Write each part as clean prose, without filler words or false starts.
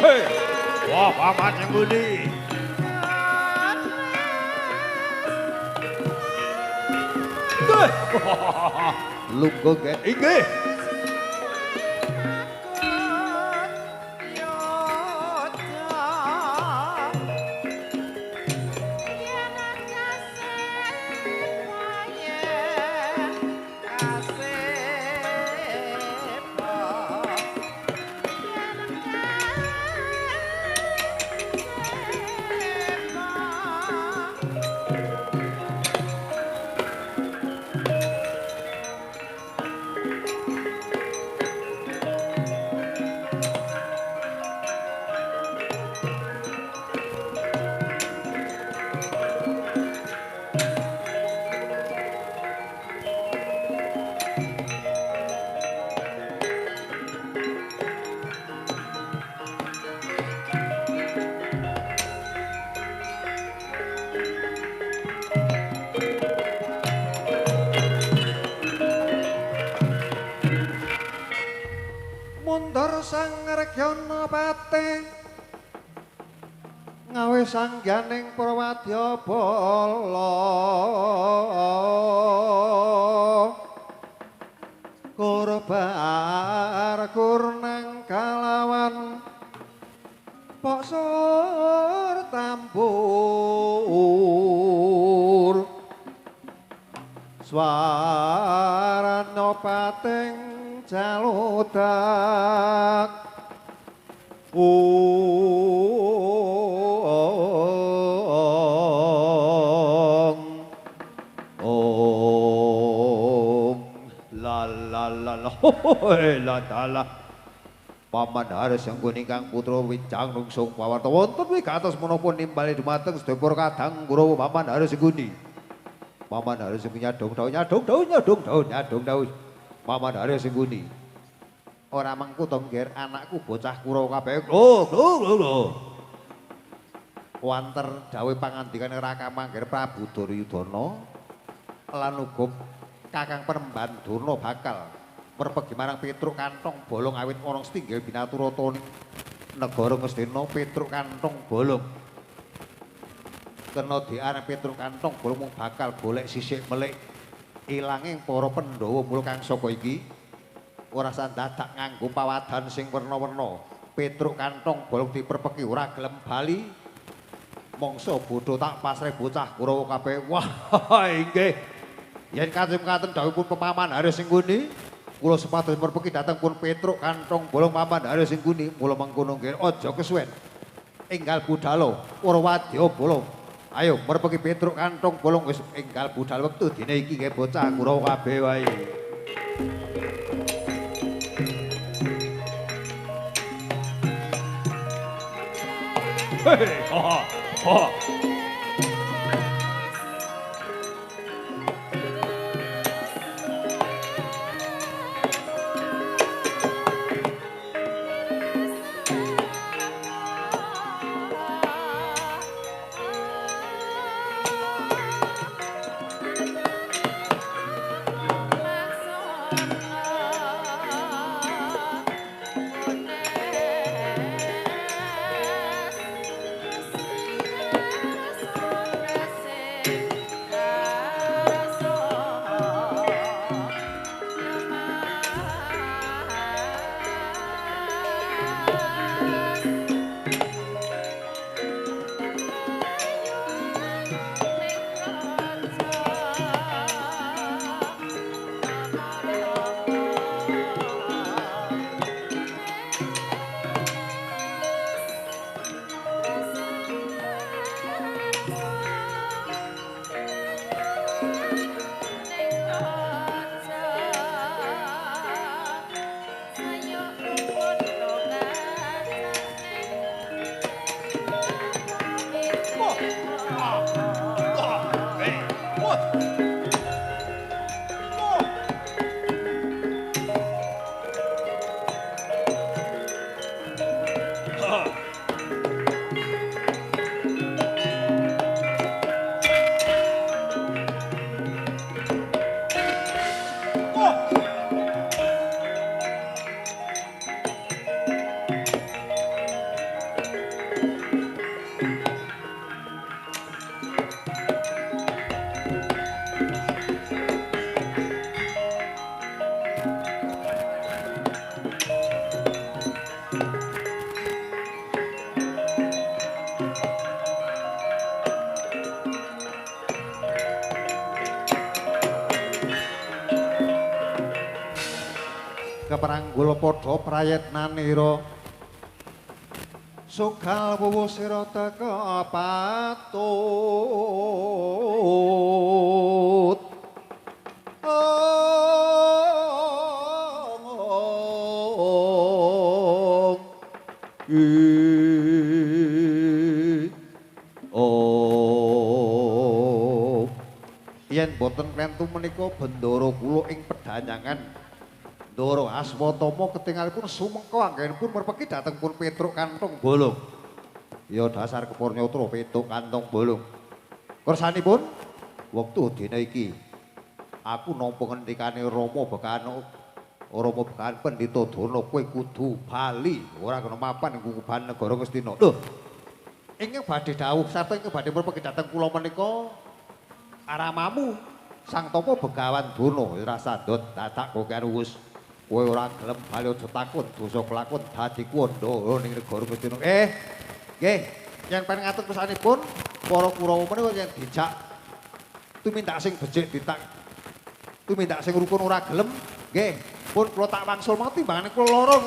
Hei, wah Paman Sengkuni. Lungguh nggih. Inggih. Ngawe sangganing Prawadya bala kurbar kurnang kalawan poksor tambur swarana pating jaludak la la Paman Haris Sengkuni kang putra Wijang Nungsung pawarta wonten wigatos menapa nimbali dumateng sedaya para kadang Kurawa Paman Haris Sengkuni. Paman Haris Sengkuni nyadong daun nyadong daun nyadong daun nyadong daun. Paman Haris Sengkuni. Ora mengku to ngger anakku bocah Kurawa kabeh. Lho lho lho lho. Wanter dawuh pangandikan Raka Mangger Prabu Duryudana lan uga Kakang Penemban Durna bakal merpegi marang Petruk Kantong Bolong awit ana setinggil binaturata ning negara Ngastina Petruk Kantong Bolong. Kena diarep Petruk Kantong Bolong mung bakal golek sisik melik ilanging para Pandhawa mula kang saka iki ora sandadak nganggo pawadan sing werna-werna. Petruk Kantong Bolong diperpeki ora gelem bali. Mongso bodho tak pasrah bocah Kurawa kabeh. Wah, inggih. Yen katem-katem dawuhipun Paman Haris Sengkuni, kula supados merpeki dhateng pun Petruk Kantong Bolong Paman Haris Sengkuni, mula mengkono nggih aja kesuwen. Enggal budhalo para wadya bala. Ayo merpeki Petruk Kantong Bolong wis enggal budhal wektu dina iki nggih bocah Kurawa kabeh wae. Hei, ha ha. Yes. Keperanggul padha prayetnanira sugal wuwu sira teka patut. Yen boten klentu menika bendara kula ing pedanyangan Ndara Aswatama ketingalipun sumengko anggenipun merpeki dhateng pun Petruk Kantong Bolong. Ya dasar kepurnyatra Petruk Kantong Bolong. Kersanipun wektu dina iki aku nampa ngendikane Rama Bekan Rama Bekan Pendhita Durna kowe kudu bali ora kena mapan ing kukuban negara Ngastina. Lho, ingkang badhe dawuh sarta ingkang badhe merpeki dhateng kula menika aramamu Sang Tapa Begawan Durna ora sandot dadak kokean wus. Kowe ora gelem bali aja takut dosa kelakon dadi kuwandha ning negara Ngastina. Nggih, yen pengen ngatur kesanipun para Kurawa menika yen dijak tumindak sing becik ditak tumindak sing rukun ora gelem, nggih, pun kula tak wangsul mawon timbangane kula lara.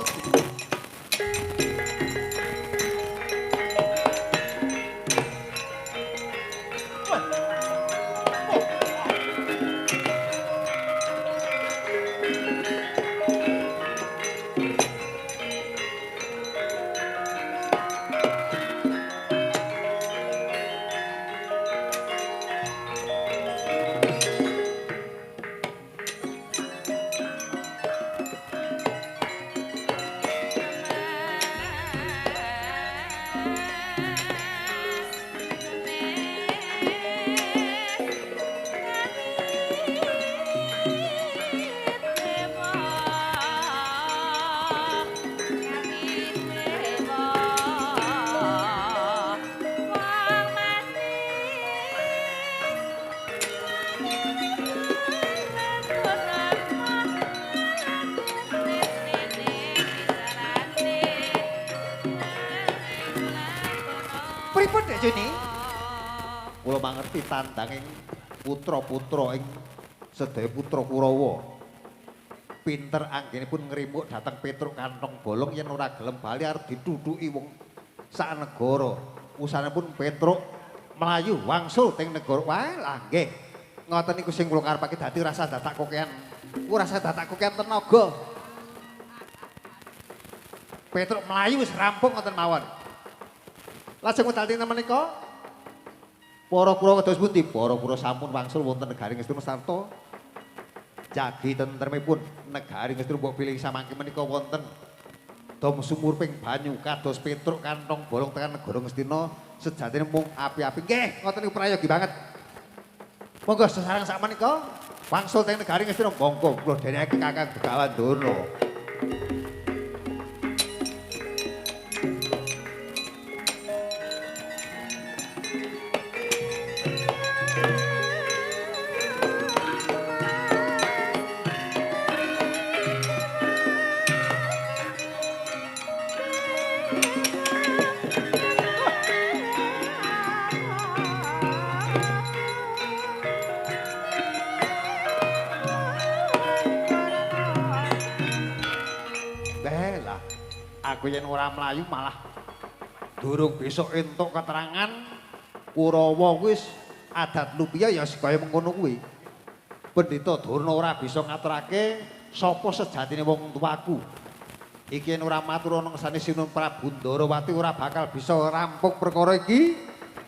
Pripun Dek Juni? Kula mangerti tandanging putra-putra ing sedaya putra Kurawa. Pinter anggenipun ngrimuk dhateng Petruk Kantong Bolong yen ora gelem bali arep ditutuki wong sak negara. Usanipun Petruk mlayu wangsul teng negara. Wah, lah nggih. Ngoten niku sing kula karepake dadi rasa dadak kokean. Ora rasa dadak kokean tenaga. Petruk mlayu wis rampung ngoten mawon. Lajeng wedal dinten menika para Kurawa kados pundi? Para Kurawa sampun wangsul wonten negari Ngastina sarta jagi tentremipun negari Ngastina mbok bilih samangke menika wonten dom sumurping banyu kados Petruk Kantong Bolong tekan negara Ngastina sejatine mung api-api. Nggih, ngoten niku prayogi banget. Monggo sesareng sak menika wangsul teng negari Ngastina monggo kula dhereke Kakang Begawan Durna. Aku yen ora mlayu malah durung besok entuk keterangan Kurawa wis adat lupia ya kaya mengkono kuwi. Pendhita Durna ora bisa ngaturake sapa sejatine wong tuaku. Iki yen ora matur ana ngersane Sinuwun Prabu Ndarawati ora bakal bisa rampung perkara iki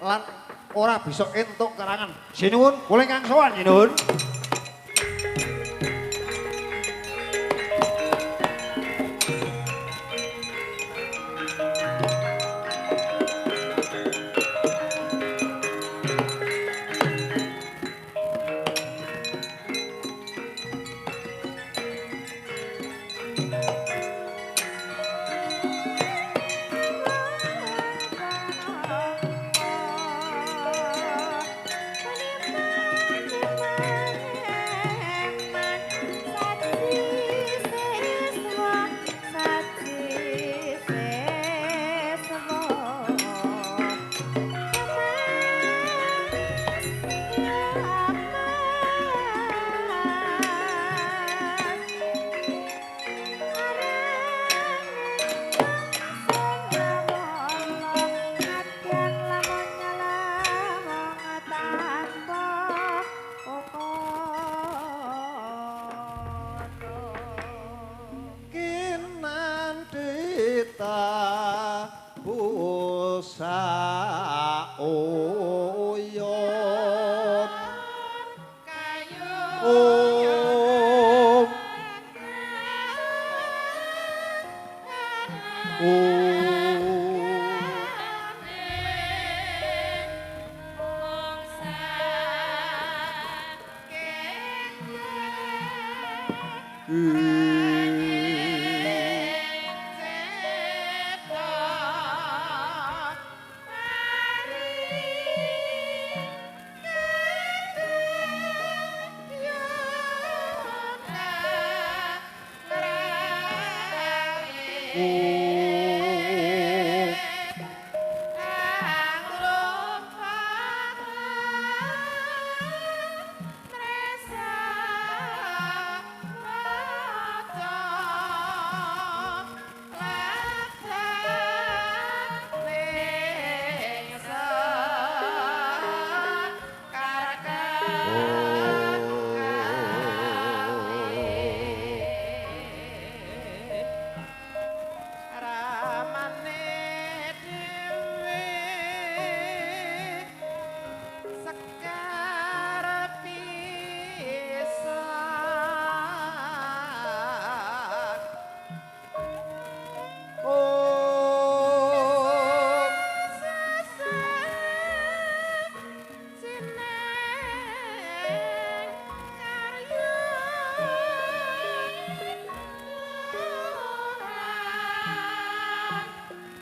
lan ora bisa entuk keterangan. Sinuwun kula ingkang sowan sinuwun.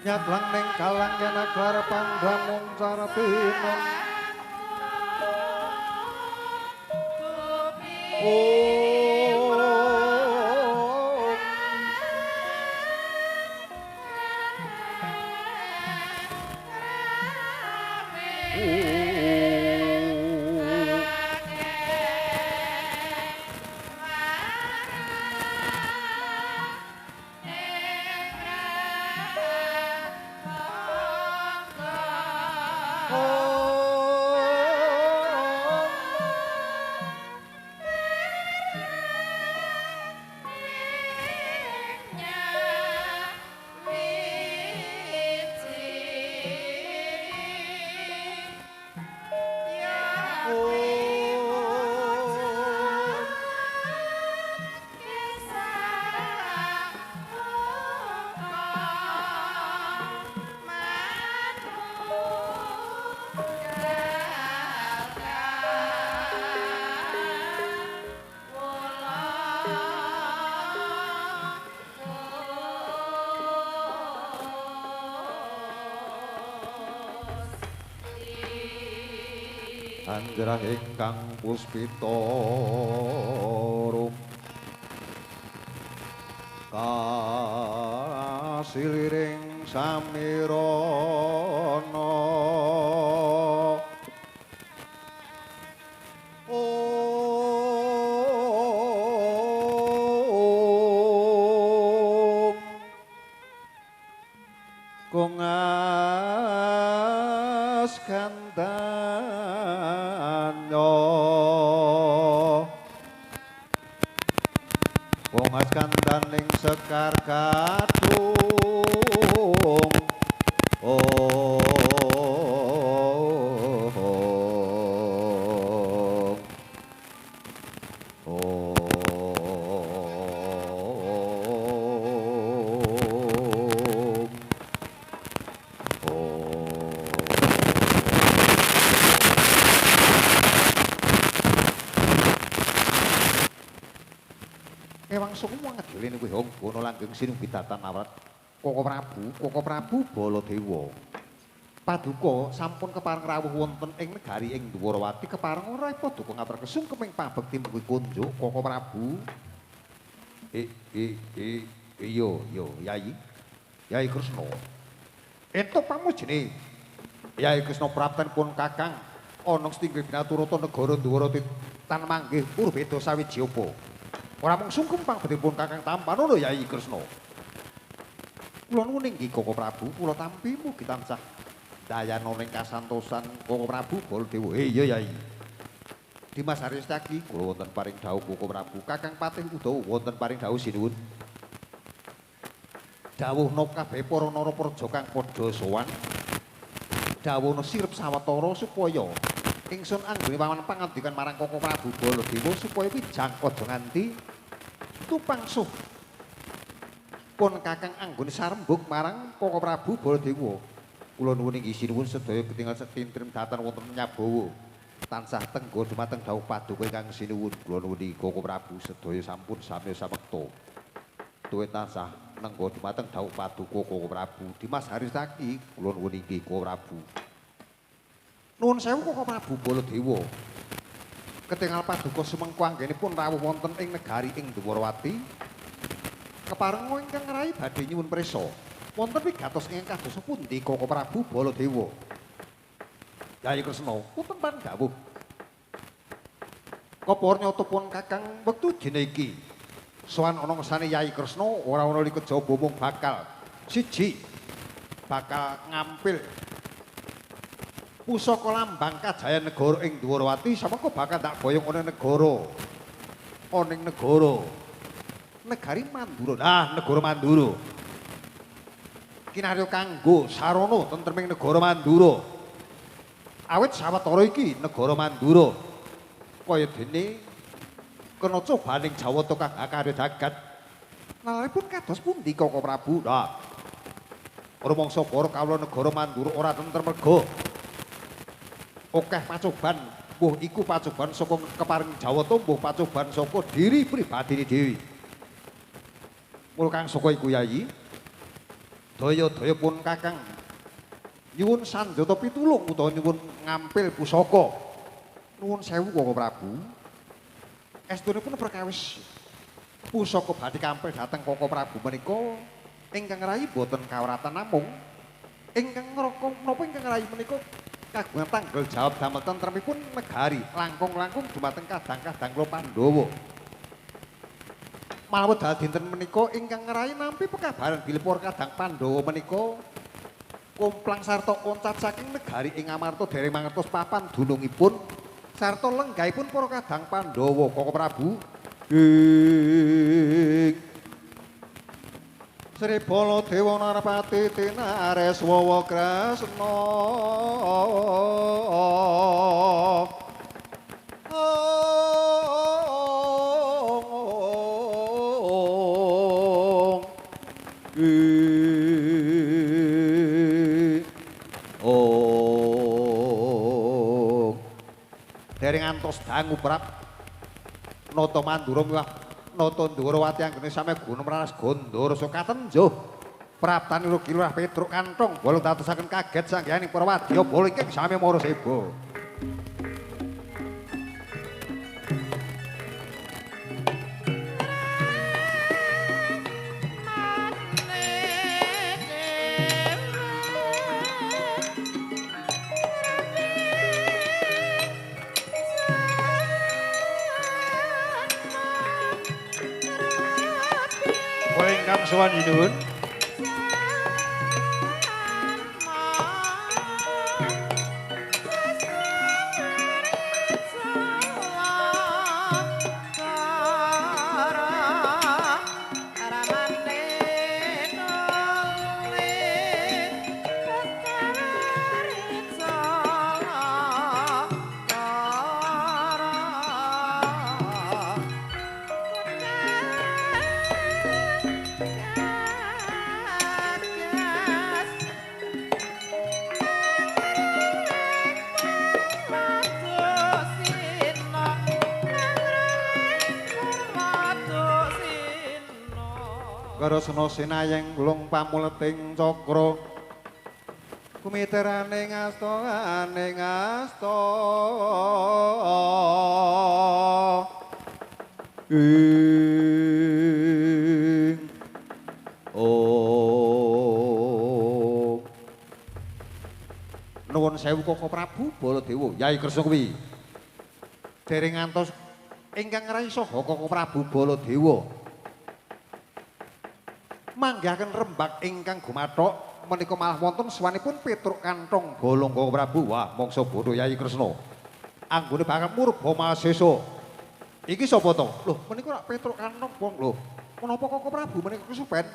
Nyatlang ning kalang yen aglar pandamung carpinon. Anjrah ingkang puspita rum kasiliring samirana. Om kongas kandanya kongas kandaning sekar kadung. Om Om Ewang sukma ngedelene kuwi Honggono langgeng sinubidatan awrat Koko Prabu, Koko Prabu Baladewa. Paduka sampun kepareng rawuh wonten ing negari ing Dwarawati kepareng ora paduka ngatur sungkeming pabekti mugi kunjuk Koko Prabu. Iyo yo Yai. Yai Kresna. Entuk pamujene Yai Kresna prapten pun Kakang ana stinggih binaturata negara Dwarawati tan manggih purbeda sawiji apa. Ora mung sungkem pangbektipun Kakang tampan lho Yai Kresna. Kula nuwun inggih Koko Prabu, kula tampi mugi tansah dayana ing kasantosan Koko Prabu Baladewa. Iya Yai. Dimas Arya Setyaki kula wonten paring dhawuh Koko Prabu, Kakang Patih Udawa wonten paring dhawuh sinuwun. Dawuhna kabeh para narapraja kang padha sowan. Dawuhna sirep sawetara supaya ingsun anggone paman pangandikan marang Koko Prabu Baladewa supaya wijang aja nganti tupangsuh pun Kakang anggone sarembug marang Koko Prabu Baladewa. Kula nuwun inggih sinuwun sedaya ketingal setintrim datan wonten Nyabawa. Tansah tenggo dumateng dawuh paduka ingkang sinuwun. Kula nuwun Koko Prabu sedaya sampun sami samekta. Tuwin tansah nenggo dumateng dawuh paduka Koko Prabu. Dimas Harisaki kula nuwun inggih Koko Prabu. Nuwun sewu Koko Prabu Baladewa. Ketingal paduka sumengko anggenipun rawuh wonten ing negari ing Dwarawati. Kepareng ingkang ngrayi badhe nyuwun prisa. Wonten wigatos ingkang kadosa pundi Koko Prabu Baladewa? Yayi Kresna, wonten pandhawuh. Kapur nyata pun Kakang wektu dina iki. Sowan ana ngersane Yayi Kresna ora ana li kejaba mung bakal siji bakal ngampil pusaka lambang kajayan negara ing Dwarawati samengko bakal tak boyong ana negara. Ana ing negara negari Mandura. Nah, negara Mandura. Kinarya kanggo sarana tentreming negara Mandura. Awit sawetara iki negara Mandura kaya dene kena cobaning Jawata kang akarya jagat. Nalaripun kados pundi Koko Prabu? Nah, rumangsa para kawula negara Mandura ora tentrem merga akeh pacoban, mbuh iku pacoban saka keparing Jawata, mbuh pacoban saka diri pribadine dhewe. Mula kang saka iku Yayi, daya-daya pun Kakang nyuwun sanjata pitulung utawa nyuwun ngampil pusaka. Nuwun sewu Koko Prabu. Estunipun perkawis pusaka badhe kampil dhateng Koko Prabu menika ingkang rayi boten kawratan namung ingkang ngraka menapa ingkang rayi menika kagungan tanggung jawab damel tentremipun negari langkung-langkung dumateng kadang-kadang kula Pandhawa. Malah wedal dinten menika ingkang ngrayi nampi pekabaran bilih para kadang Pandhawa menika komplang sarta oncat saking negari ing Amarta dereng mangertos papan dunungipun sarta lenggahipun para kadang Pandhawa. Koko Prabu ing Sri Baladewa Narpati tinares wawa Kresna. Dereng ngantos dangu prap Nata Mandura miwah Nata Ndwarawati anggene same gunung Raras Gandara katenjuh praptane Rugi Lurah Petruk Kanthong bolong dadosaken kaget sanghyang para wadya bala ingkang sami mara seba. Sowan nyuwun. Kresna sinayeng lung pamuleting cakra kumiterane ngasta ane ngasta ing om. Nuwun sewu Koko Prabu Baladewa. Yai Kresna kuwi dereng ngantos ingkang ngrayi saha Koko Prabu Baladewa manggihaken rembag ingkang gumathok menika malah wonten swanipun Petruk Kanthong Bolong Koko Prabu. Wah, mangsa bodho Yayi Kresna. Anggone bakal murba masesa. Iki sapa to? Lho, menika rak Petruk Kanthong wong lho. Menapa Koko Prabu menika kesupen?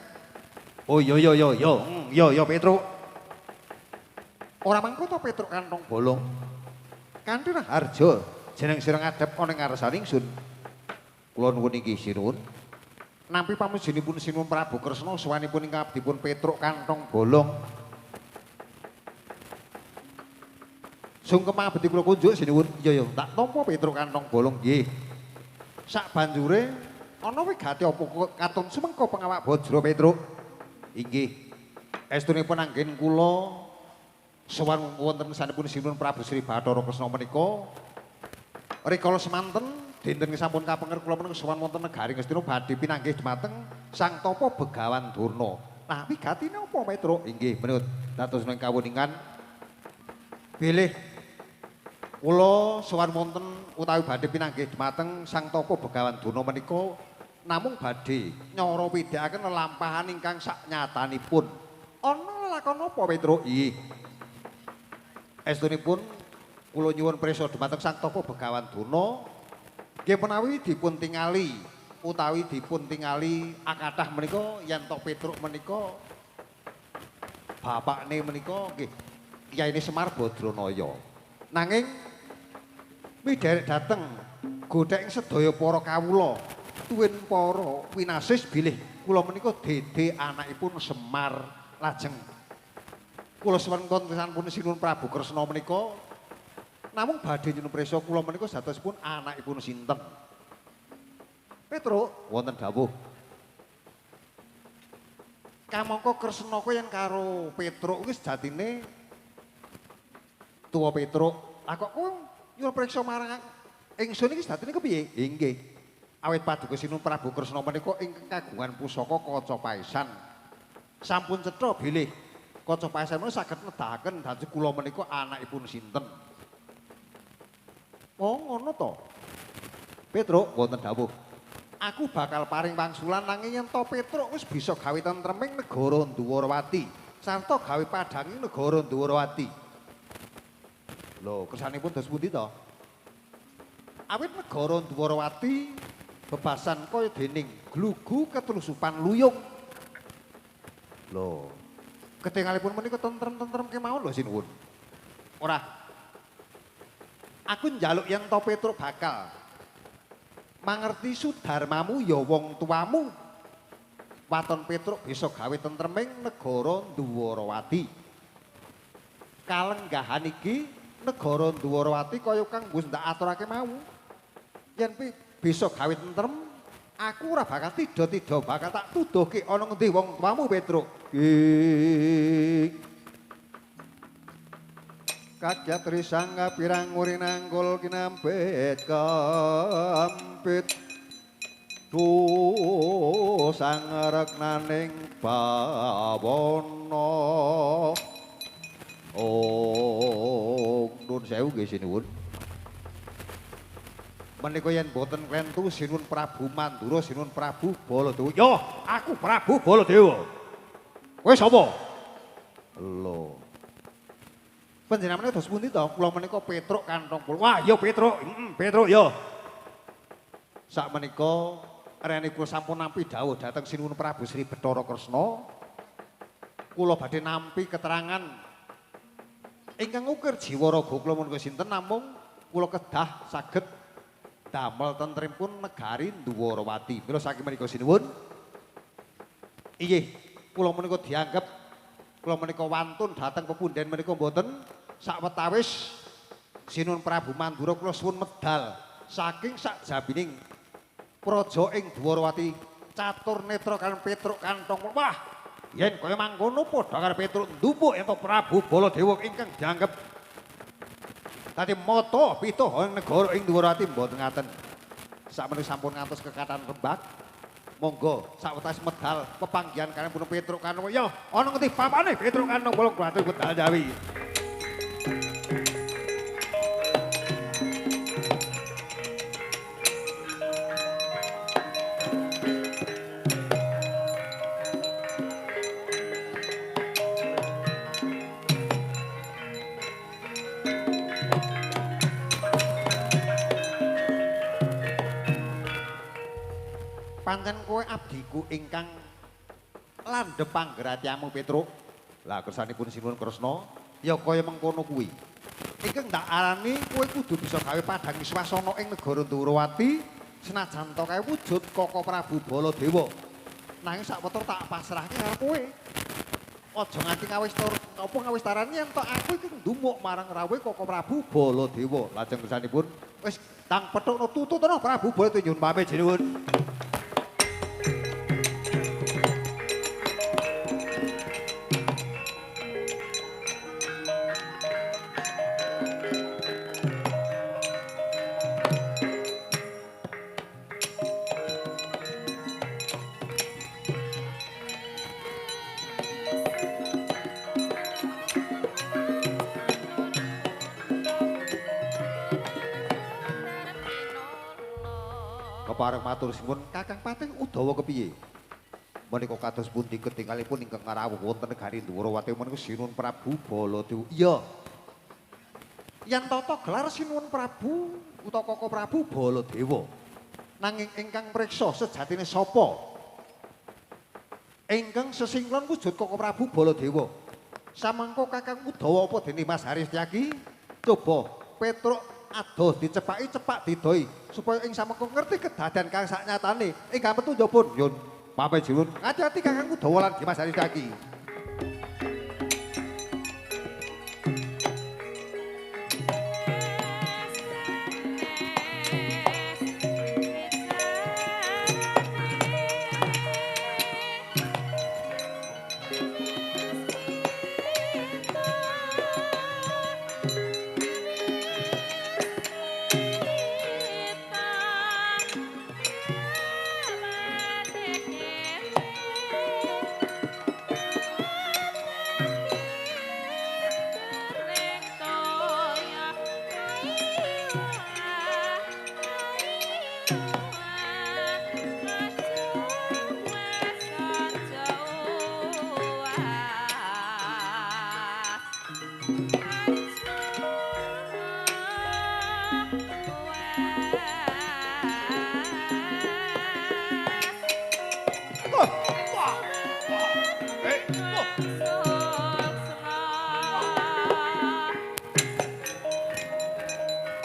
Oh iya iya iya iya, iya iya Petruk. Ora mangko to Petruk Kanthong Bolong. Kanthi raharja jeneng sira ngadhep ana ing ngarsane ingsun. Kula nuwun iki sinuwun. Nampi pamujinipun Sinuwun Prabu Kresna sowanipun ingkang abdipun Petruk Kanthong Bolong. Sungkem abdi kula kunjuk sinuwun. Iya ya, tak tampa Petruk kantong bolong nggih. Sak banjure ana wigati apa katon sumengko pengawak bajra Petruk? Inggih. Estunipun anggen kula sowan wonten sanipun Sinuwun Prabu Sri Bathara Kresna menika rikala semanten dinten sampun kapenger kula menika sowan wonten negari Ngastina badhe pinanggih dumateng Sang Tapa Begawan Durna. Nah, wigatine apa Petruk? Inggih, menurut dados ing kawuningan bilih kula sowan wonten utawi badhe pinanggih dumateng Sang Tapa Begawan Durna menika namung badhe nyara pidhakaken lelampahan ingkang saknyatanipun. Ana lelakon apa Petruk? Inggih. Estunipun kula nyuwun prisa dumateng Sang Tapa Begawan Durna nggih menawi dipun tingali utawi dipun tingali akathah menika yen to Petruk menika bapakne menika nggih Kiyaine Semar Badranaya. Nanging midherek dhateng godhek sedaya para kawula tuwin para winasis bilih kula menika dede anakipun Semar. Lajeng kula suwun kontesanipun Sinuwun Prabu Kresna menika namung badhe nyuwun prisa kula menika satosipun anakipun sinten. Petruk wonten dawuh. Kamangka Kresna kuwi yen karo Petruk kuwi sejatine tuwa Petruk. Lah kok kowe nyuwun priksa marang ingsun iki sejatine kepiye? Inggih. Awit paduka Sinuwun Prabu Kresna menika ingkang kagungan pusaka kaca paesan. Sampun cetha bilih kaca paesan menika saged nedahaken dadi kula menika anakipun sinten. Oh ngono to. Petruk wonten dawuh. Aku bakal paring wangsulan nanging yen to Petruk wis bisa gawe tentreming negara Ndhuwarawati sarta gawe padhanging negara Ndhuwarawati. Lho, kersanipun dos pundi to? Awit negara Ndhuwarawati bebasan kaya dening glugu ketlusupan luyung. Lho, ketingalipun menika tentrem-tentrem kemawon lho sinuwun. Ora. Aku njaluk yen to Petruk bakal mangerti sudarmamu ya wong tuamu. Waton Petruk bisa gawe tentreming negara Ndhuwarawati. Kalenggahan iki negara Ndhuwarawati kaya kang wis ndak aturake mau. Yen bisa gawe tentrem, aku ora bakal tidha-tidha bakal tak tuduhke ana ngendi wong tuamu Petruk. Kadyat risang kapirang urinanggul kinampit kampit duh sang reknaning bawana. Oh, nun sewu nggih sinuwun. Menika yen boten klentu Sinuwun Prabu Mandura, Sinuwun Prabu Baladewa. Yo, aku Prabu Baladewa. Kowe sapa? Lho. Panjenengan menika dos pundi to? Kula menika Petruk kantong kula. Wah, ya Petruk. Heeh, Petruk ya. Sak menika rene kula sampun nampi dawuh dhateng Sinuwun Prabu Sri Bathara Kresna. Kula badhe nampi keterangan ingkang ngukir jiwa raga kula menika sinten namung kula kedah saged damel tentrempun negari Ndhuwarawati. Mila saking menika sinuwun. Inggih, kula menika dianggep kula menika wantun dhateng pepundhen menika mboten sawetawis Sinuwun Prabu Mandura kula suwun medal saking sakjabining praja ing Ndhuwarawati catur netra kaliyan Petruk kantong. Wah, yen kaya mangkono padha karo Petruk ndupuk ento Prabu Baladewa ingkang dianggep dadi mata pituh ing negara ing Ndhuwarawati mboten ngaten. Sakmenika sampun ngantos kekathahan rembag. Monggo sawetawis medal pepanggihan kaliyan pun Petruk kantong. Ya, ana ngendi papane Petruk kantong kula gratis medal jawi. Pancen kowe abdiku ingkang landhep panggratiamu Petruk. Lah kersanipun Sinuwun Kresna ya kaya mengkono kuwi. Ingkang ndak arani kowe kudu bisa gawe padhang swasana ing negara Ndhuwarawati senajan to kae wujud Koko Prabu Baladewa. Nanging sakwetara tak pasrahke karo kowe. Aja nganti ngawis apa ngawistarani yen tok aku iki ndumuk marang rawuhe Koko Prabu Baladewa. Lajeng kersanipun wis tang pethukno tututono Prabu Baladewa nyuwun pamit nyuwun. Kepareng matur suwun Kakang Patih Udawa kepiye? Menika kados pundi ketingalipun ingkang rawuh wonten negari Dwarawati menika Sinuwun Prabu Baladewa. Iya. Yen tata gelar Sinuwun Prabu utawa Koko Prabu Baladewa. Nanging ingkang priksa sejatine sapa? Ingkang sesingklon wujud Koko Prabu Baladewa. Samangka Kakang Udawa apa dene Mas Haris Tyaki? Coba Petruk adoh dicepaki cepak didoi supaya ing samengko ngerti kedadean kang saknyatane ingkang metu njaba nyun pamit nyuwun ngati-ati Kakang Udawa lan Dimas Haris Tyaki.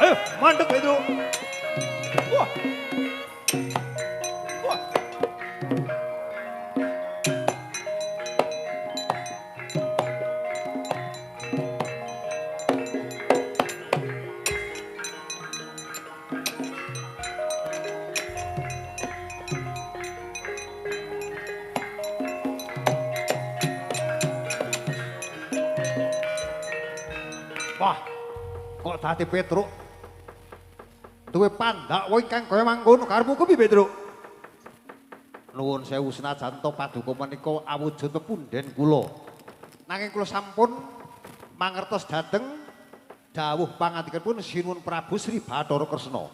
Ayo, mandek Pedro. Wah. Wah. Wah, kok dadi Petruk duwe pandak wae ingkang kaya mangkono karepmu kuwi Petruk. Nuwun sewu senajan to paduka menika awujud pepunden kula. Nanging kula sampun mangertos dhateng dawuh pangandikanipun Sinuwun Prabu Sri Bathara Kresna.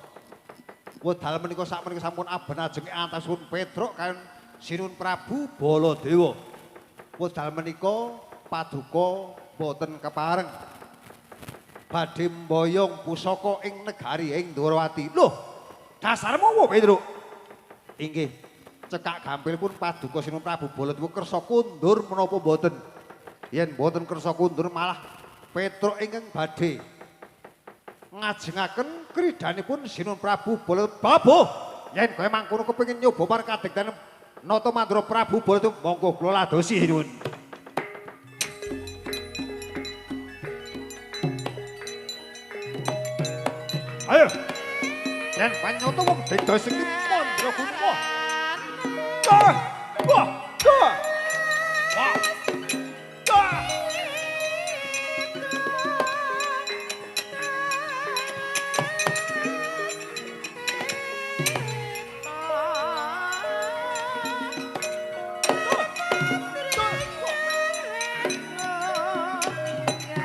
Wedal menika sakmenika sampun aben ajeng antasipun Petruk kaliyan Sinuwun Prabu Baladewa. Wedal menika paduka boten kepareng badhe mboyong pusaka ing negari ing Dwarawati. Loh, dasarmu apa Petruk? Inggih, cekak gampilipun paduka Sinuwun Prabu Baladewa kersa kundur menapa mboten? Yen mboten kersa kundur malah Petruk ingkang badhe ngajengaken kridanipun Sinuwun Prabu Baladewa. Babuh, yen kaya mangkono kepengin nyoba marang kadektan Nata Mandra Prabu Baladewa monggo kula ladosi nyuwun. Ayo. Yen panyoto wong beda sing mandra gunung. Wah. Wah. Wah. Wah.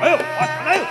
Ayo, ayo.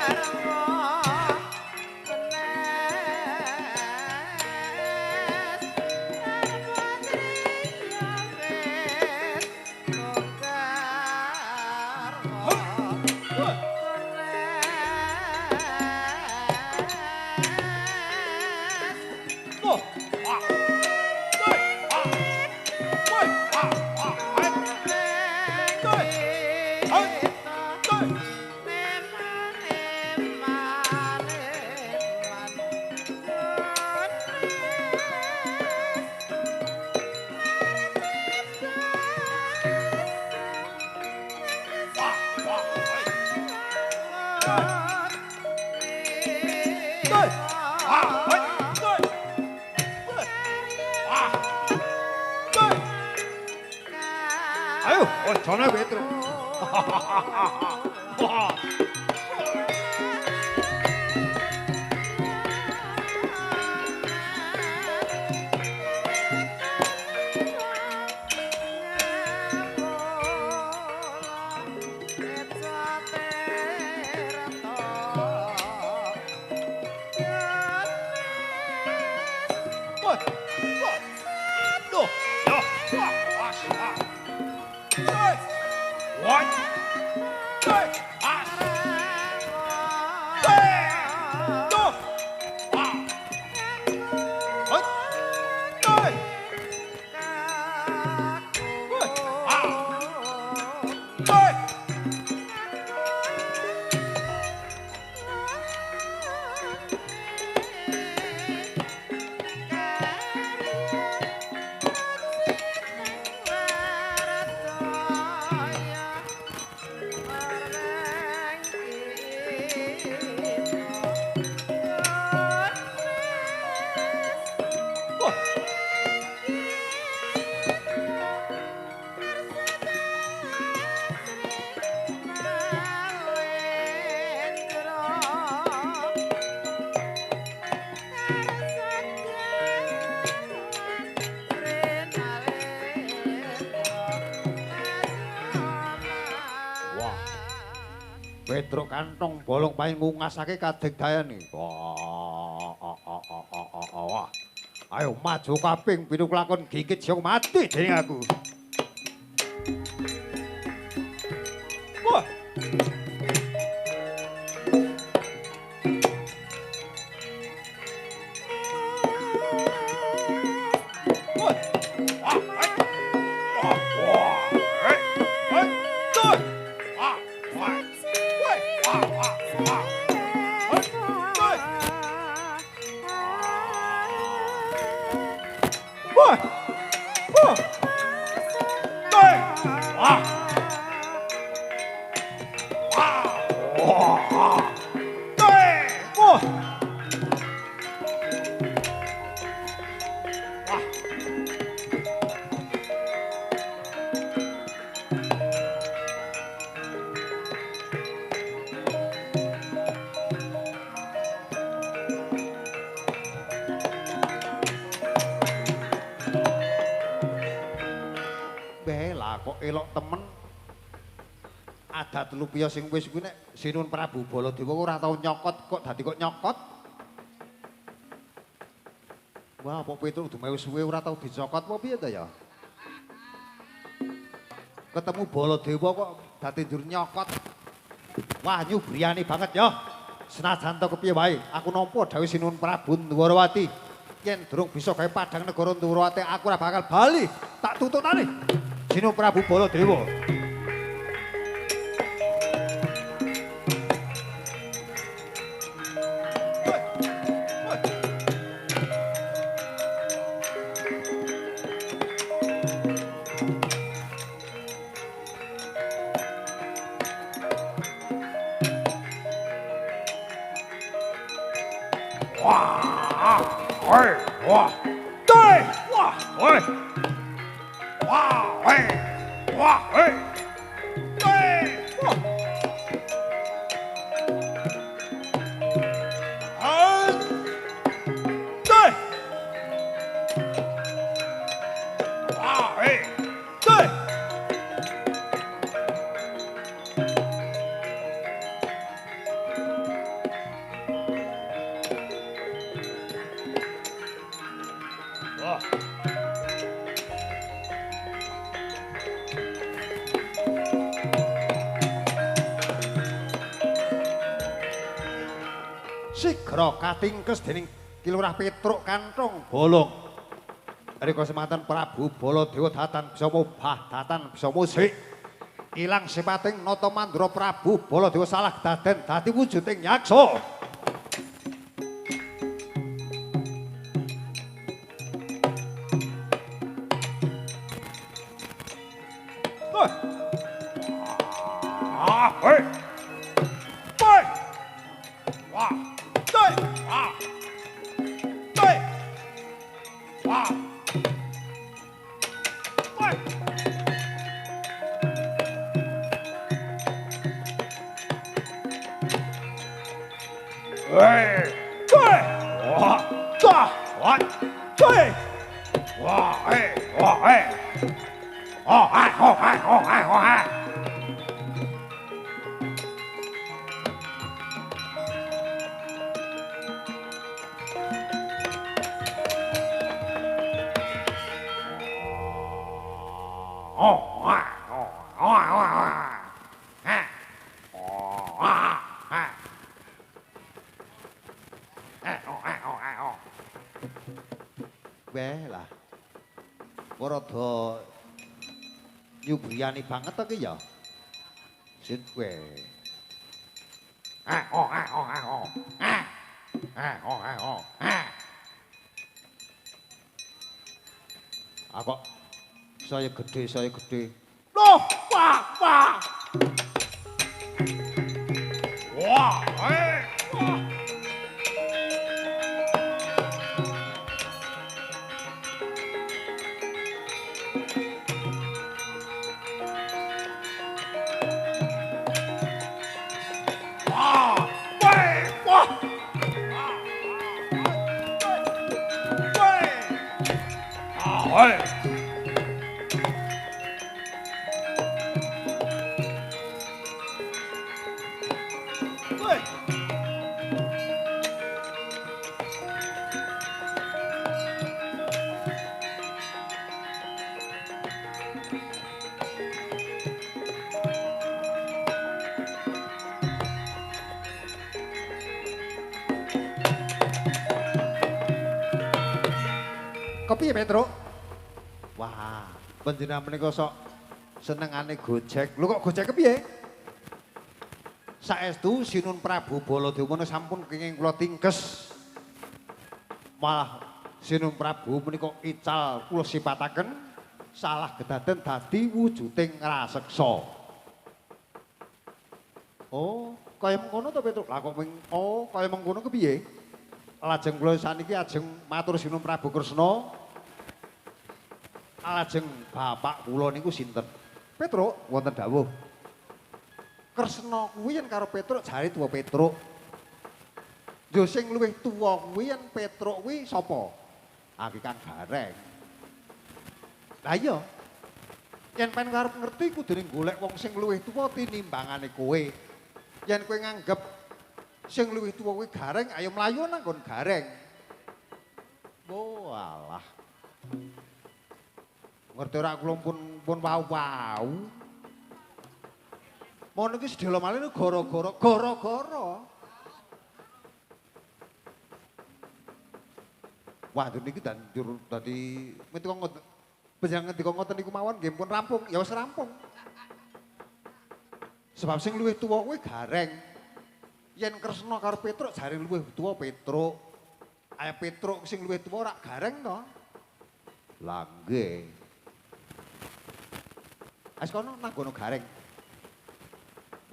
Ayo, ojone Petruk. Petruk kantong bolong paing ngungasake kadegdayane. Wah, wah. Ayo maju kaping pinu kelakon gigit sing mati dening aku. Wah. Elok temen adat lupiya sing wis kuwi nek Sinuwun Prabu Baladewa ora tau nyokot kok dadi kok nyokot. Wah, apa Petruk dumewe suwe ora tau dicokot apa piye ta ya? Ketemu Baladewa kok dadi njur nyokot. Wah, nyubriyane banget ya. Senajan to kepiye wae, aku nampa dawuh Sinuwun Prabu Ndwarawati. Yen durung bisa gawe padhang negara Ndwarawati, aku ora bakal bali. Tak tututane. Sinuwun Prabu Baladewa. Wah, oi, wah, doi, wah, oi. Wah, hey, wah, hey, hey, wah. Hey, wah, hey, hey. Wah. Sigra katingkes dening Ki Lurah Petruk Kantong Bolong. Rika semanten Prabu Baladewa datan bisa mobah, datan bisa musik. Ilang sipating nata mandra Prabu Baladewa salah daden dadi wujuding yaksa. Ah, hei. Hei. Wah. Wah, wah, wah, wah, wah, oh, oh, oh, oh, oh. Oh, oh, oh, oh, oh, oh. Weh lah. Kok rada nyubriyani banget to ki ya. Sit kowe. Ah oh ah oh ah oh. Ah. Ah oh ah oh. Ah. Ah kok saya gede, saya gede. Loh, wah, wah. Wah, wah. Wah, wah, wah. Ah, wah. Kopi ya Petruk? Wah, panjenengan menika sok senengane gojek. Lho kok gojek kepiye? Saestu Sinun Prabu Baladewa sampun kenging kula tingkes. Malah Sinun Prabu menika ical kula sipataken salah kedaden dadi wujuding raseksa. Oh, kaya mengkono to Petruk? Lah kok oh, kaya mengkono kepiye? Lajeng kula saniki ajeng matur Sinun Prabu Kresna. Lajeng bapak kula niku sinten? Petruk wonten dawuh. Kresna kuwi yen karo Petruk jare tuwa Petruk. Yo sing luwih tuwa kuwi yen Petruk kuwi sapa? Ah ki Kang Gareng. Lah iya. Yen pen arep ngerti kudune golek wong sing luwih tuwa tinimbangane kowe. Yen kowe nganggep sing luwih tuwa kuwi Gareng, ayo mlayu nang nggon Gareng. Oh alah. Ngerti ora kula pun wau-wau. Mono iki sedhela malih gara-gara gara-gara. Wah, niki danjur dadi ngendika ngoten. Panjenengan ngendika ngoten niku mawon nggih pun rampung, ya wis rampung. Sebab sing luwih tuwa kuwi Gareng. Yen Kresna karo Petruk jare luwih tuwa Petruk. Ayo Petruk sing luwih tuwa ora Gareng to. Lah nggih. Wis kono nang gono Gareng.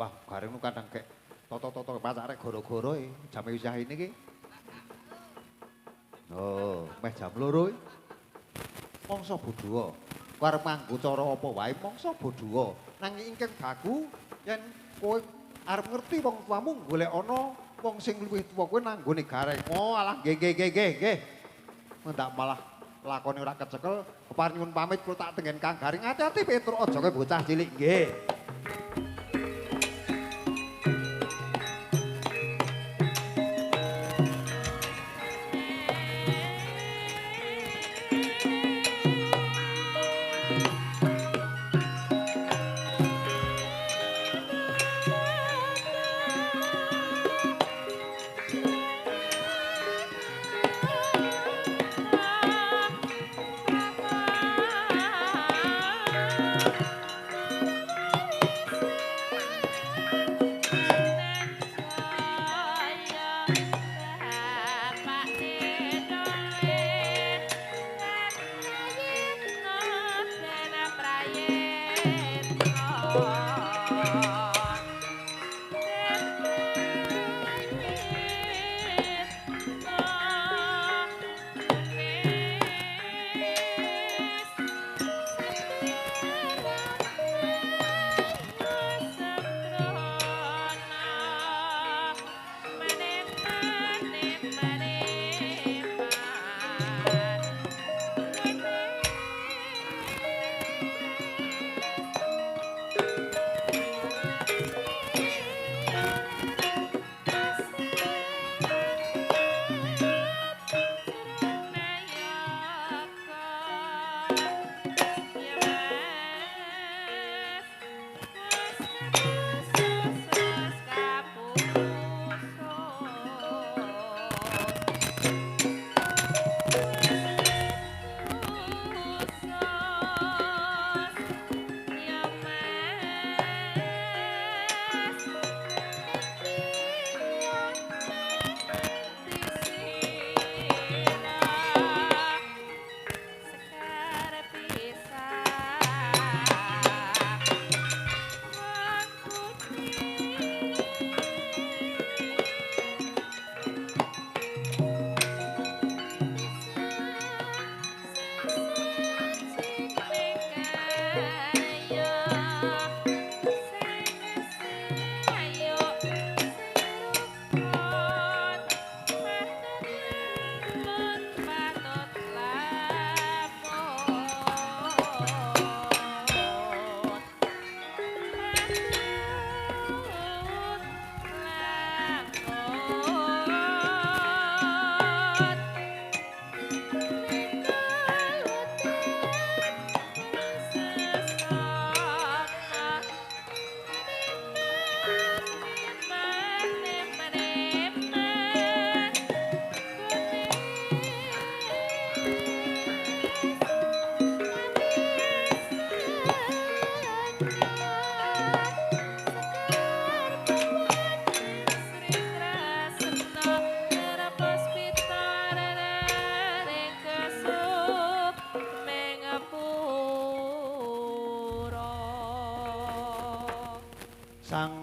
Wah, Gareng nu kadang kek toto-toto pacare gara-gara e jam wis ini iki. Oh, meh jam 2. Mangsa bodho. Kowe arep nganggo cara apa wae mangsa bodho. Nanging ingkang baku yen kowe arep ngerti wong tuamu golek ana wong sing luwih tuwa kowe nang nggone Gareng. Oh, alah nggih nggih nggih nggih. Mendak malah lakone ora kecekel, kepareng nyuwun pamit kula tak tenggen Kang Gareng. Ati-ati Petruk aja kowe bocah cilik nggih.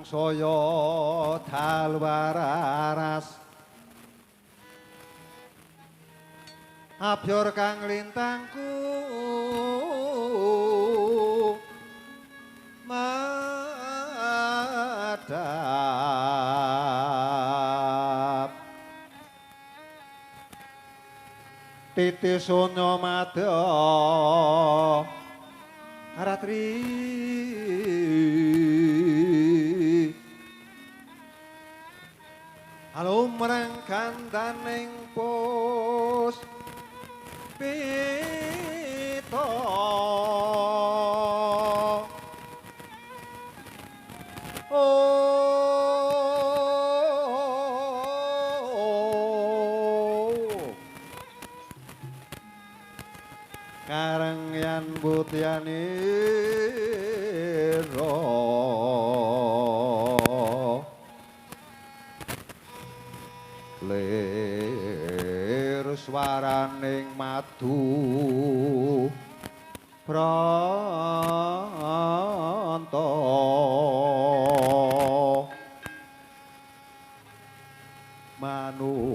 saya dalwararas abyor kang lintangku madhap titi sunya madya ratri alumreng kandaning pus pita kareng yan butyanira lir swaraning madu pranta manungsung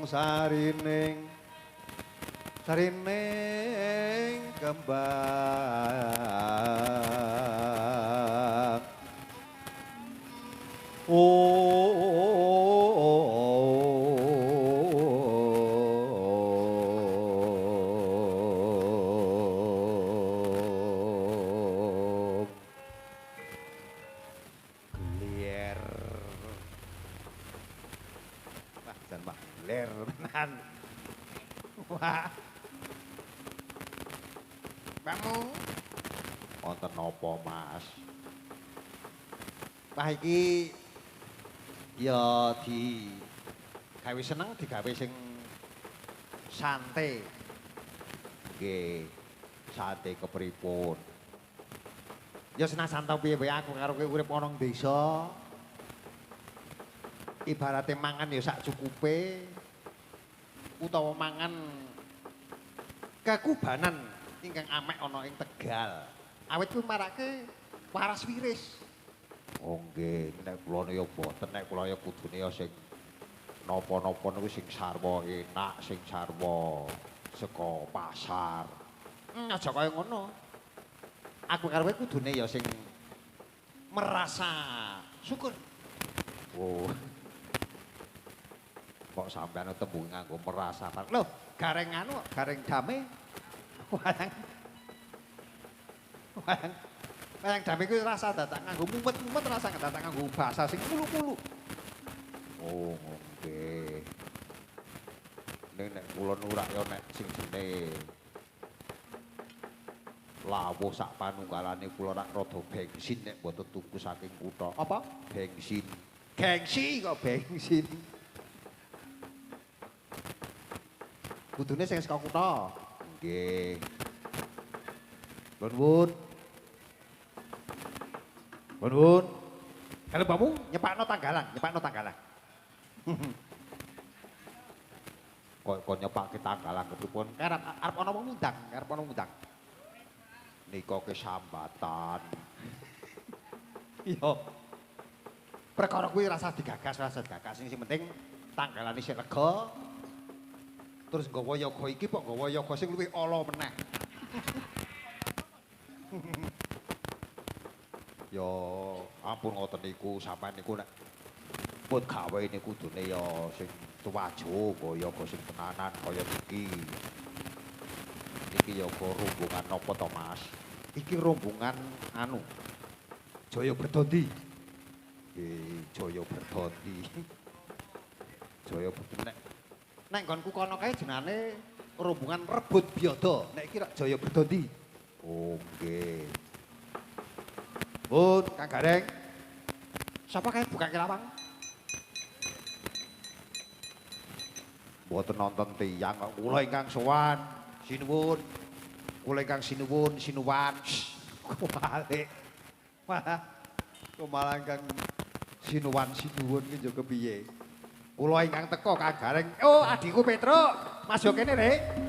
sarining sarining kembang. Oh, glier. Wah, jan wah glier tenan. Wah. Kamu wonten napa, Mas? Wah iki ya di gawe seneng, digawe sing santai. Nggih, santai kepripun? Ya senajan to piye wae aku karo kowe urip ana ing desa. Ibarate mangan ya sak cukupe utawa mangan kekubanan ingkang amek ana ing Tegal. Awit kuwi marake waras wiris. Oh nggih, nek kula ya mboten, nek kula ya kudune ya sing napa-napa niku sing sarwa enak, sing sarwa saka pasar. Aja kaya ngono. Aku karo kowe kudune ya sing merasa syukur. Oh. Kok sampean tembung nganggo merasa. Loh, gareng anu, gareng dame. Wayang. Wayang. Wayang dame kuwi rasa dadak nganggo mumet-mumet, rasa dadak nganggo bahasa sing mulu-mulu. Oh, nggih. Ning nek kula nurak ya nek sing jenenge lawuh sak panunggalane kula rak rada bensin nek mboten tuku saking kutha. Apa? Bensin. Gengsi kok bensin. Kudune sing saka kutha. Nggih. Nuwun. Nuwun. Kalau bamu nyepakno tanggalan, nyepakno tanggalan. Kok kok nyepake tanggalan kepripun? Arep arep ana wong ngundang, arep ana ngundang. Nika kesambatan. Iya. Perkara kuwi rasa digagas, rasa digagas. Sing penting tanggalane sik lega. Terus nggawa yoga iki kok nggawa yoga sing luwih ala meneh. Ya ampun ngoten niku, sampean niku nek pun gawe niku kudune ya sing tuwajo, nggawa yoga sing tenanan kaya niki. Niki yoga rombongan napa to, Mas? Iki rombongan anu Jaya Berdondi. Nggih, Jaya Berdondi. Jaya Berdondi nek nek nggonku kono kae jenenge rombongan Rebut Biada. Nek iki rak Jaya Berdondi. Oh, nggih. Pun Kang Gareng. Sapa kae bukake lawang? Mboten nonton tiyang kok kula ingkang sowan. Sinuwun. Kula ingkang sinuwun, sinuwan. Kebalik. Malah kok malah ingkang sinuwan sinuwun ki yo kepiye? Kula ingkang teko Kang Gareng. Oh, adikku Petruk. Mas yo kene, Rek.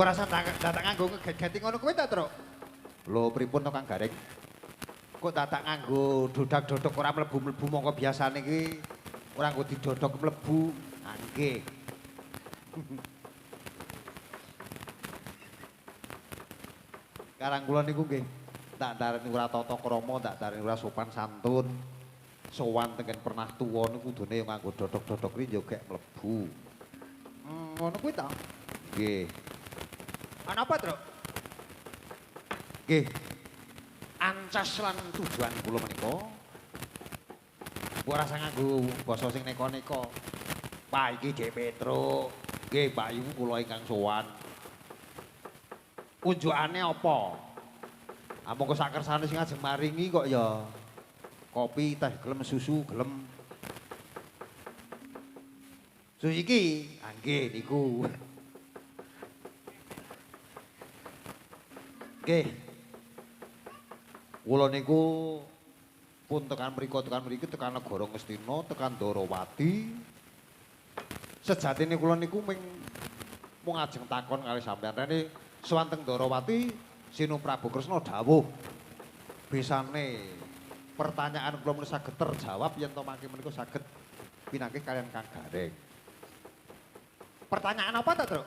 Ora usah dadak nganggo ngegeti ngono kuwi ta, Truk? Lho pripun to Kang Gareng? Kok dadak nganggo dodak-dodok ora mlebu-mlebu mongko biasane iki ora nggo didodok mlebu. Ah nggih. Karang kula niku nggih tak darani ora tata krama, tak darani ora sopan santun. Sowan tengen pernah tuwa niku kudune yo nganggo dodok-dodok kuwi yo gek mlebu. Ngono kuwi ta? Nggih. Ana apa, Truk? Nggih. Ancas lan tujuan kula menika ora usah nganggo basa sing neka-neka. Pak iki Dik Petruk. Nggih, Pak Yu kula ingkang sowan. Unjukane apa? Ah monggo sak kersane sing ajeng maringi kok ya. Kopi, teh gelem, susu gelem. Susu iki, ah nggih niku. Nggih. Kula niku pun tekan mriku tekan mriki tekan negara Ngastina, tekan Ndorowati. Sejatine kula niku ming mung ajeng takon kali sampeyan. Rene sowan teng Ndorowati Sinu Prabu Kresna dawuh. Bisane pertanyaan kula menika saged terjawab yen to mangke menika saged pinanggih kaliyan Kang Gareng. Pertanyaan apa ta, Truk?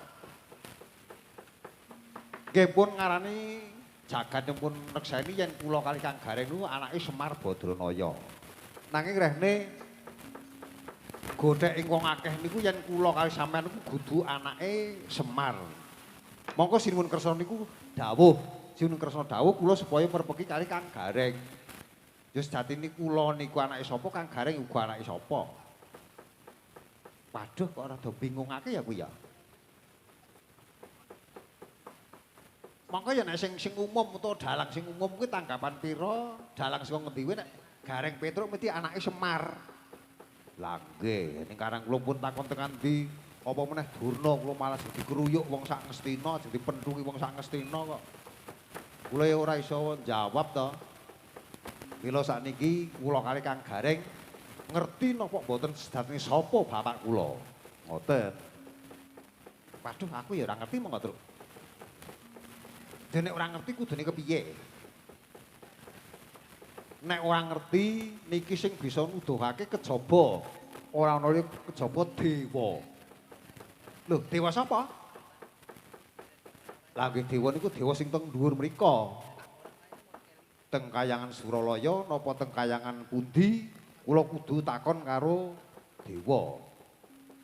Nggih pun ngarani jagat pun nekseni yen kula kali Kang Gareng niku anake Semar Badranaya. Nanging rehne godhek ing wong akeh niku yen kula kali sampean niku kudu anake Semar. Mongko Sinuwun Kresna niku dawuh, Sinuwun Kresna dawuh kula supaya merpeki kali Kang Gareng. Ya sejatine kula niku anake sapa, Kang Gareng uga anake sapa. Waduh kok rada bingungake ya kuwi ya. Mongko ya nek sing umum utawa dalang sing umum kuwi tanggapan pira, dalang saka ngendi kuwi nek Gareng Petruk mesti anake Semar. Lah nggih, ning karang kula pun takon tekan ndi, apa meneh Durna kula malah dikeruyuk wong sak Ngastina, dipenthungi wong sak Ngastina kok. Kula ya ora iso jawab to. Mila sakniki kula kali Kang Gareng ngerti napa mboten sejatine sapa bapak kula. Ngoten. Waduh aku ya ora ngerti monggo, Truk. Dene ora ngerti kudune kepiye? Nek ora ngerti niki sing bisa nuduhake kejaba ora ana kejaba dewa. Lho, dewa sapa? Lah nggih dewa niku dewa sing teng dhuwur mriko. Teng kayangan Suralaya napa teng kayangan pundi kula kudu takon karo dewa.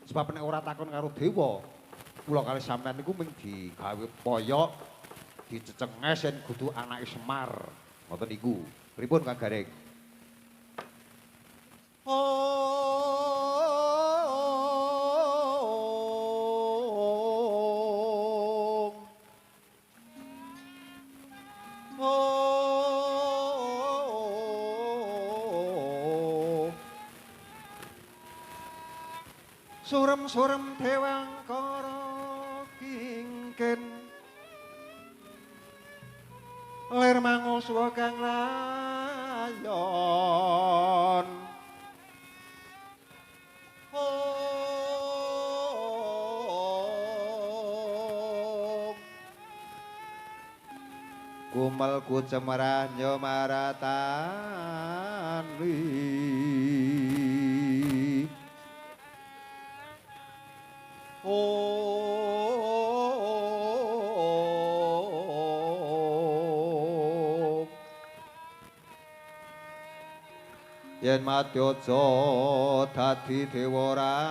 Sebab nek ora takon karo dewa, kula kali sampean niku mung digawe poyok, dicecenges yen kudu anake Semar. Ngoten niku. Pripun Kang Gareng? Surem-surem dewangkara kingkin lir manguswa kang layon. Kumel ku cemerah nyomaratani. Yen mati aja dadi dewa ratu.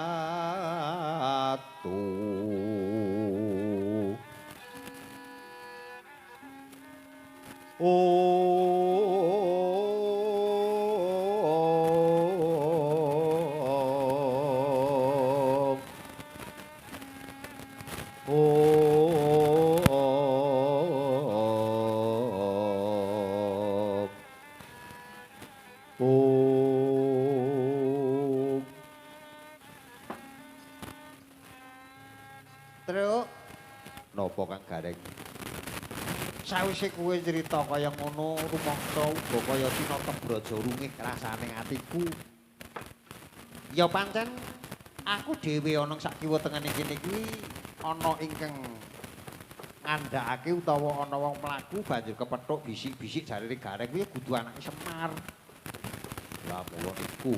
Truk, napa Kang Gareng? Sawise kowe crita kaya ngono, rumangsa uga kaya tinata braja rungih rasane atiku. Ya pancen aku dhewe ana sak kiwa tengene kene kuwi ana ingkang ngandhakake utawa ana wong mlaku banjur kepethuk bisik-bisik jarene Gareng kuwi kudu anake Semar. Lah mula niku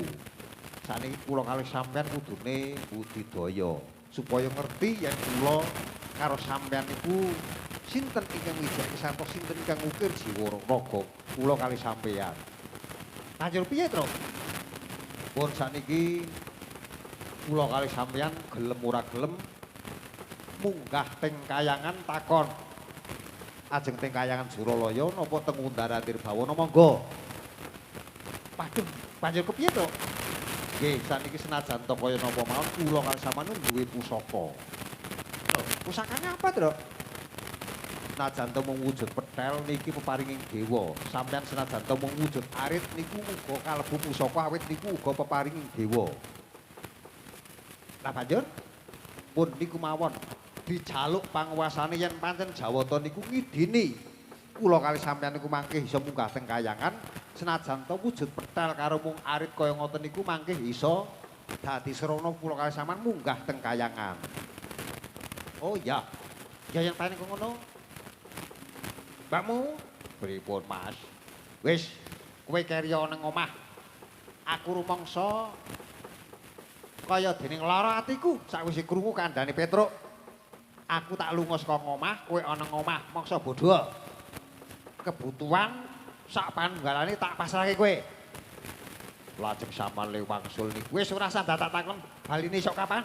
saniki kula kalih sampean kudune budidaya supaya ngerti yen kula karo sampean niku sinten ingkang wijake sarta sinten ingkang ngukir jiwa raga kula kalih sampean. Banjur piye, Truk? Pun saniki kula kalih sampean gelem ora gelem munggah teng kayangan takon. Ajeng teng kayangan Suralaya napa teng Undara Nirbawana monggo. Waduh, banjur kepiye, Truk? Nggih, saniki senajan to kaya napa mawon kula kalih sampean duwe pusaka. Pusakane apa, Truk? Senajan to mung wujud petel niki peparinging dewa. Sampeyan senajan to mung wujud arit niku uga kalebu pusaka awit niku uga peparinging dewa. Lah banjur pun niku mawon dijaluk panguwasane yen pancen Jawata niku ngidini kula kalih sampeyan niku mangke iso munggah teng kayangan senajan to wujud petel karo mung arit kaya ngoten niku mangke iso dadi srana kula kalih sampeyan munggah teng kayangan. Oh iya. Ya yen pancen ngono Mbakmu pripun Mas? Wis kowe keri ana nang omah. Aku rumangsa kaya dening lara atiku sakwise krungu kandhane Petruk. Aku tak lunga saka ngomah, kowe ana ngomah mangsa bodho. Kebutuhan sak panunggalane tak pasrahke kowe. Lajeng sampeyan le wangsul niku wis ora usah dadak takon baline sok kapan.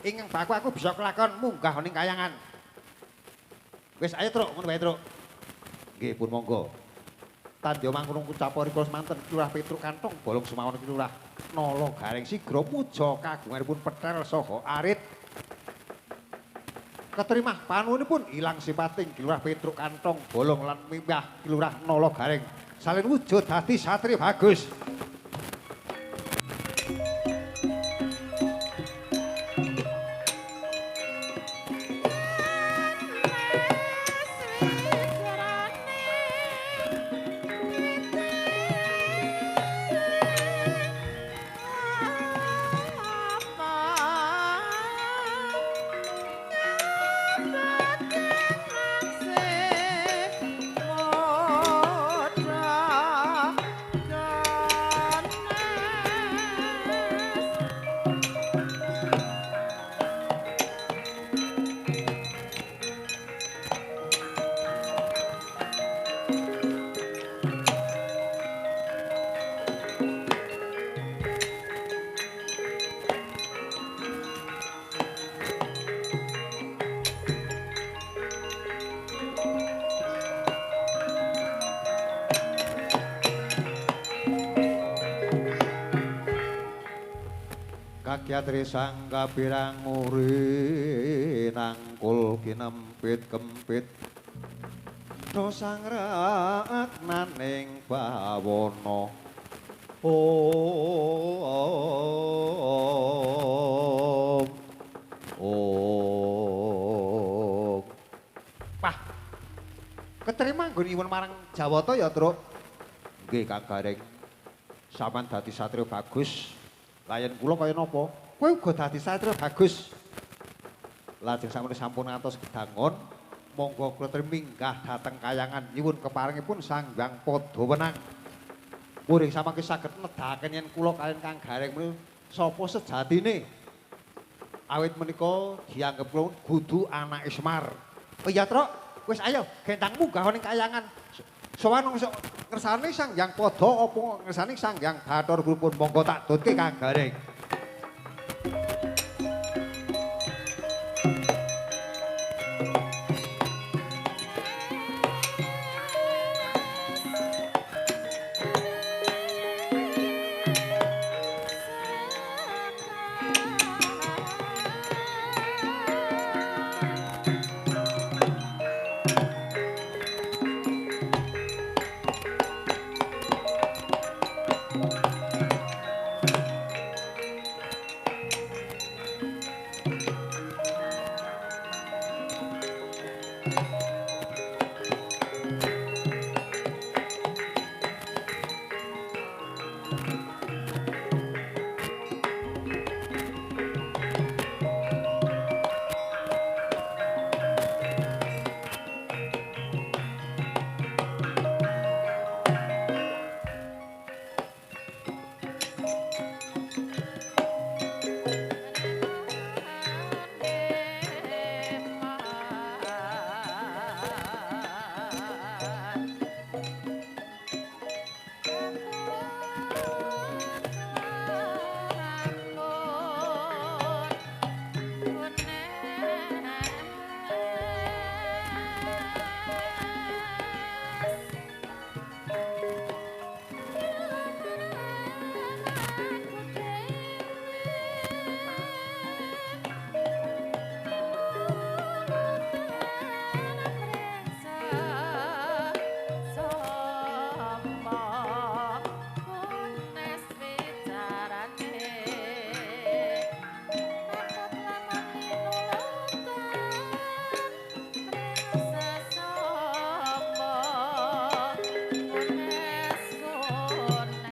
Ingkang baku aku bisa kelakon munggah ning kayangan. Wis ayo Truk, ngono wae Truk. Nggih pun monggo. Tandya mangkurung kucapa rikala semanten Lurah Petruk Kantong Bolong Sumawon Lurah Nala Gareng sigra puja kagunganipun petel saha arit. Keterima panuwunipun ilang sipating Lurah Petruk Kantong Bolong lan mimbah Lurah Nala Gareng. Salin wujud dadi satria bagus. Kagyatri sang kabirang uri nangkul kinempit kempit do sang raknaning bawana. Om Om. Wah, keterima nggon nyuwun marang Jawata ya, Truk. Nggih, Kang Gareng. Sampeyan dadi satria bagus. Layan kula kaya napa? Kowe uga dadi satria bagus. Lajeng sampun sampun ngantos gedangon, monggo kula minggah dhateng kayangan nyuwun keparengipun Sang Hyang Padha Wenang. Muring samangke saged nedahaken yen kula kaliyan Kang Gareng menika sapa sejatine. Awit menika dianggep kula kudu anake Semar. Oh iya, Truk, wis ayo gendang munggah ning kayangan. Sowan ngersane Sang Hyang Padha apa ngersane Sang Hyang Bathara Guru pun monggo tak tutke Kang Gareng.